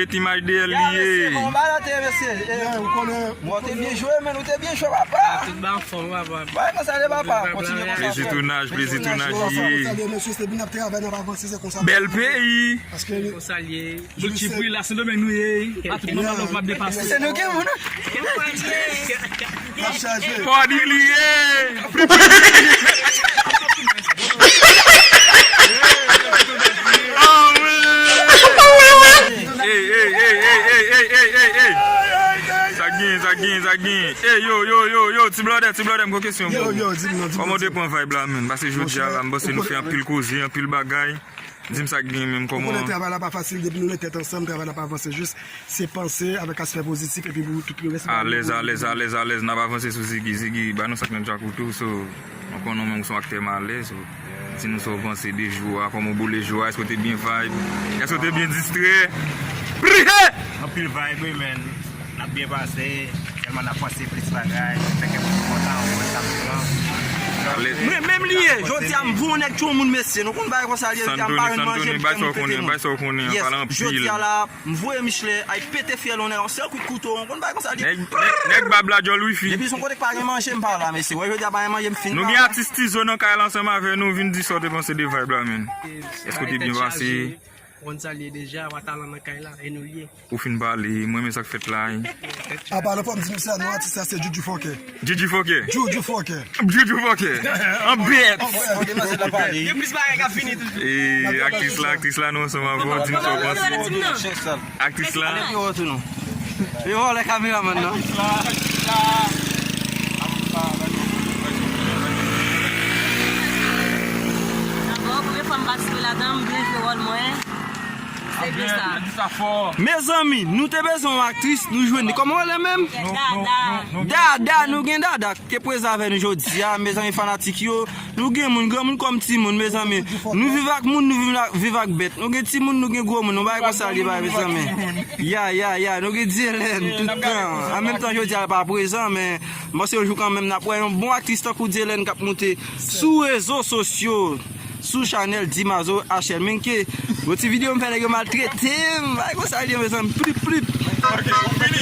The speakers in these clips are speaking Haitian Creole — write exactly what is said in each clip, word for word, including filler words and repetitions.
Imaj dèyè l li ye. Bon, ba la te, mesye. Eh, ou konnen. Bon, te byen jwe, men ou te byen jwe, papa. Tout ba anfòm, papa. Bay konsa de papa, kontinye konsa. Plezi tounaj, plezi tounaj li ye. Bèl peyi. Paske konsa li ye. Bout Chipri la, Sendomeng nou ye. A tout moman lòv m ap depase. Se nou gen moun. Party li ye. Ey, ey, ey, ey, ey, ey, ey, ey, ey. Sa gen, sa gen, sa gen. Ey, yo, yo, yo, yo, ti blòdè, ti blòdè, m gon kesyon pou ou. Yo, yo, di m non, di m non. Kòman w te pran vibe la, menn? Paske jodi a la, m panse nou fè anpil koze, anpil bagay. Di m sa k gen menm, kòman? Ou konnen travay la pa fasil, depi nou met tèt ansanm, travay la pa avanse, jis se panse avèk aspè pozitif, epi pou tout le rès. Alèz, alèz, alèz, alèz, n ap avanse sou Ziggy, Ziggy, ba nou sa k nan djak ou tou, so, nou konnen w menm ou se yon aktè malè, so, di nou sa w panse de jou a, kòman w boule jou a, èske w te byen vibe, èske w te byen distrè? Prihe! Anpil vibe, wi, menn. N ap byen pase, sèlman n ap panse plis bagay, fè kèk moun kontan, ou wè sa m pran. Mwen menm li ye, jodi a m voye yon nèg tchou moun mesye, nou konn bagay konsa li ye, jodi a m pa jwenn manje, m fè moun pete nou. Yes, jodi a la, m voye Michelin, ay pete fyèl on nèg, yon sèl kout kouto, nou konn bagay konsa li ye. Nèg, nèg, nèg bab la djòl wifi. Depi se yon kote k pa gen manje, m pa la, mesye. Wè, jodi a pa gen manje, m fin pa la. Nou gen atis Tizo nan kay la ansanm avè nou, vin di sa w te panse de vibe la, menn. Èske w te byen pase? Ou konn sa l ye deja, pa talan nan kay la, e nou l ye. Ou fin pale, mwen renmen sa k fèt la, wi. Apa, non, fò m di nou sa, non, atis la se Juju Fòkè. Juju Fòkè. Juju Fòkè. Juju Fòkè. An bèt. Ok, mwen se la pale. Gen plis bagay k ap vini toujou. E aktris la, aktris la, nou ansanm avè w, di m sa w panse. Aktris la. Ale pi wo tou non. E vòlè kameramann nan. Dabò, premye fwa m patisipe ladan, m byen jwe wòl mwen. Se byen sa. Mezanmi, nou te bezwen yon aktris, nou jwenn li. Kòman w rele menm? Dada. Dada, nou gen Dada ki prezan avè nou jodi a, mezanmi, fanatik yo. Nou gen moun, granmoun kòm timoun, mezanmi. Nou viv ak moun, nou viv ak, viv ak bèt. Nou gen timoun, nou gen gwo moun. Nou bay konsa li bay, mezanmi. Ya, ya, ya. Nou gen Dylan tout tan. An menm tan, jodi a, l pa prezan, men m panse yon jou kanmenm, n ap wè yon bon aktris tankou Dylan k ap moute sou rezo sosyo, sou chanèl Dimazo H L. Menke, yon ti videyo m fè, nèg yo maltrete m. Bay konsa li ye, mezanmi. Plip, plip. Ok, ou fini?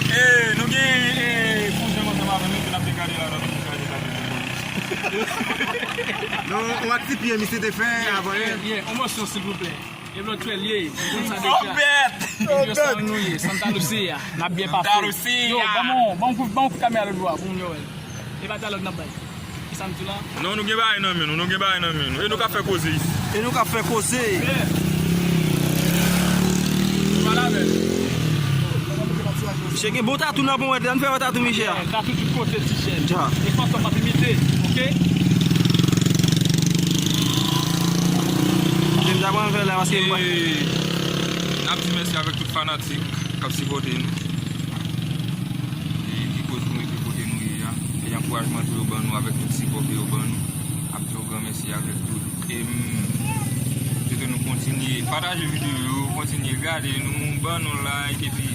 E, nou gen, e, kouzen ansanm avè nou, ke n ap dekale la, n ap dekale la. Non, on aksyon misye te fè avan yè. Yeah, yeah, on mòso, silvouplè. Evantyèl ye, konn sa deja. Yo, sa nou ye, Santa Lucia, n ap byen pase. Yo, ban m, ban m, ban m kamera lòt bò a, pou moun yo wè. E pa dyalòg n ap bay. Ki sa m di la? Non, nou gen bagay nan men nou, nou gen bagay nan men nou. E nou k ap fè koze isi. Misye gen bon tatou nan ponyèt, ann fè wè tatou misye a. Tatou tout kote, ti jèn. E fantòm ap imite, oke? N ap di mèsi avèk tout fanatik k ap sipòte nou. E ki koz nou rive kote nou ye a. E ankourajman tou yo ban nou avèk tout sipò ke yo ban nou. Ap di yon gran mèsi avèk tout. E m swete nou kontinye pataje videyo yo, kontinye gade nou, ban nou like, epi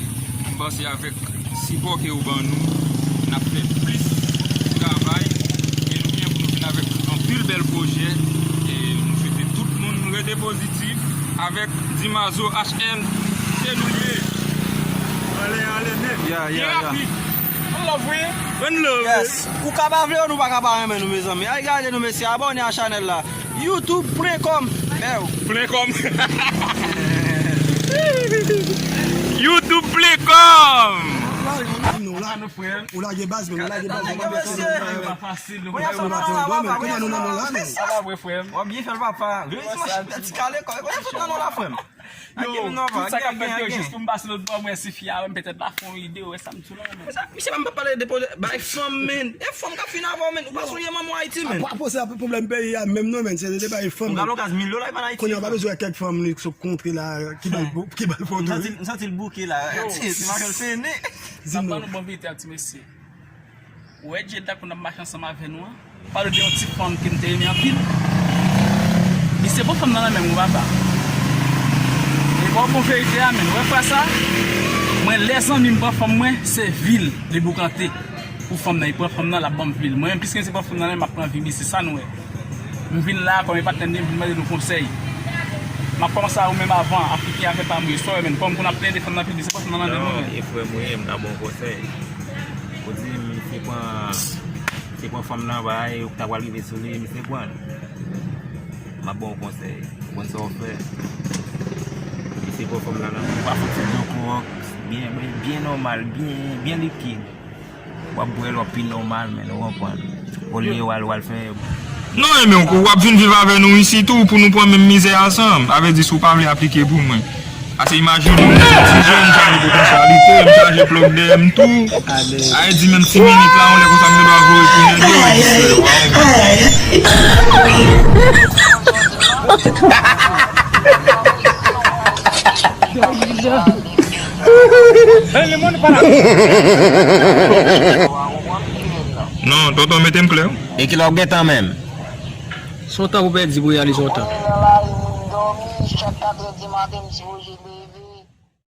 m panse avèk sipò ke yo ban nou, n ap fè plis travay, e nou gen pou nou vin avèk anpil bèl pwojè, e nou swete tout moun rete pozitif avèk Dimazo H L, se nou ye. Anlè, anlè nèt. Ya, ya, ya. Byen rapid. One love, wi. One love. Yes. Ou ka pa vle nou, nou pa ka pa renmen nou, mezanmi. Al gade nou, mesye, abòne a chanèl la. YouTube pwen kòm. Bèw. Pwen kòm. YouTube pwen kòm. Ou lage baz, men ou lage baz. Ou pa fasil, nou. Kounya nou nan non la, men. Sa pa vre, frè m. W ap byen fè l, papa. Ti kale kò. Kounya tout nan non la, frè m. Yo, tout sa k ap fèt yo, jis pou m pase lòt bò, mwen si fi a wè m, petèt l a fè yon ide, ou wè sa m di w la, men. Sa, misye pa m pa pale de pwojè, bay fanm, men. E fanm k ap fin avè w, men. Ou pa sonje manman w Ayiti, men. Apre, apre sa, pwoblèm peyi a, menm non, men. Se de bay fanm, men. Ou ka lokaz mil dola, e pa nan Ayiti. Kounye a, w pa bezwen kèk fanm li sou kontre la, ki ba l, ki ba l foto. M santi, m santi l bouke la. Ti, ti machan l fennen. Sa ban nou bon verite a, ti mesye. Ou wè Jade la konn ap mache ansanm avè nou an? Pale de yon ti fanm ke m te renmen anpil. Li se bon fanm nan nan men m wi papa. E ba w bon verite a, men ou wè fwa sa, mwen lè zanmi m pran fanm mwen, se vi l li boukante pou fanm nan, li pran fanm nan, l ap ban m vi l. Mwen menm, piske m se pran fanm nan nan men m, m ap pran vi m, se sa nou wè. M vin la kòm e patnè m, m vin mande nou konsèy. M ap kòmanse a ou menm avan, aplike afè pa m wi. Sòy menm, kòm pou n ap plede fanm nan piblik, se pa fanm nan nan men nou Non, menm. E frè m wi, m ta ba w konsèy. Ou di m se pran, se pran fanm nan bay, ou ta pral rive sou li, misye pran l. M ap ba w konsèy. Ou konn sa w fè. Misye pran fanm nan nan, ou pa fouti dlo kòk, byen, byen, byen nòmal, byen, byen likid. W ap bwè l, w ap pi nòmal, men ou konprann. Olye w al, w al fè. Non, e men w ap vin viv avè nou isi tou pou nou pran menm mizè a ansanm. Sa vle di si w pa vle aplike pou mwen. Ase imajine w, mwen se ti jèn, m chaje potansyalite, m chaje plòk dèyè m tou. A e di menm ti minit la, yon lè konsa m gen dwa voye tounen deyò, epi frè, waw. Non, tonton, mete m klè. E kilè w ap gentan menm? Son tan pou pèdi pou reyalize yon tan.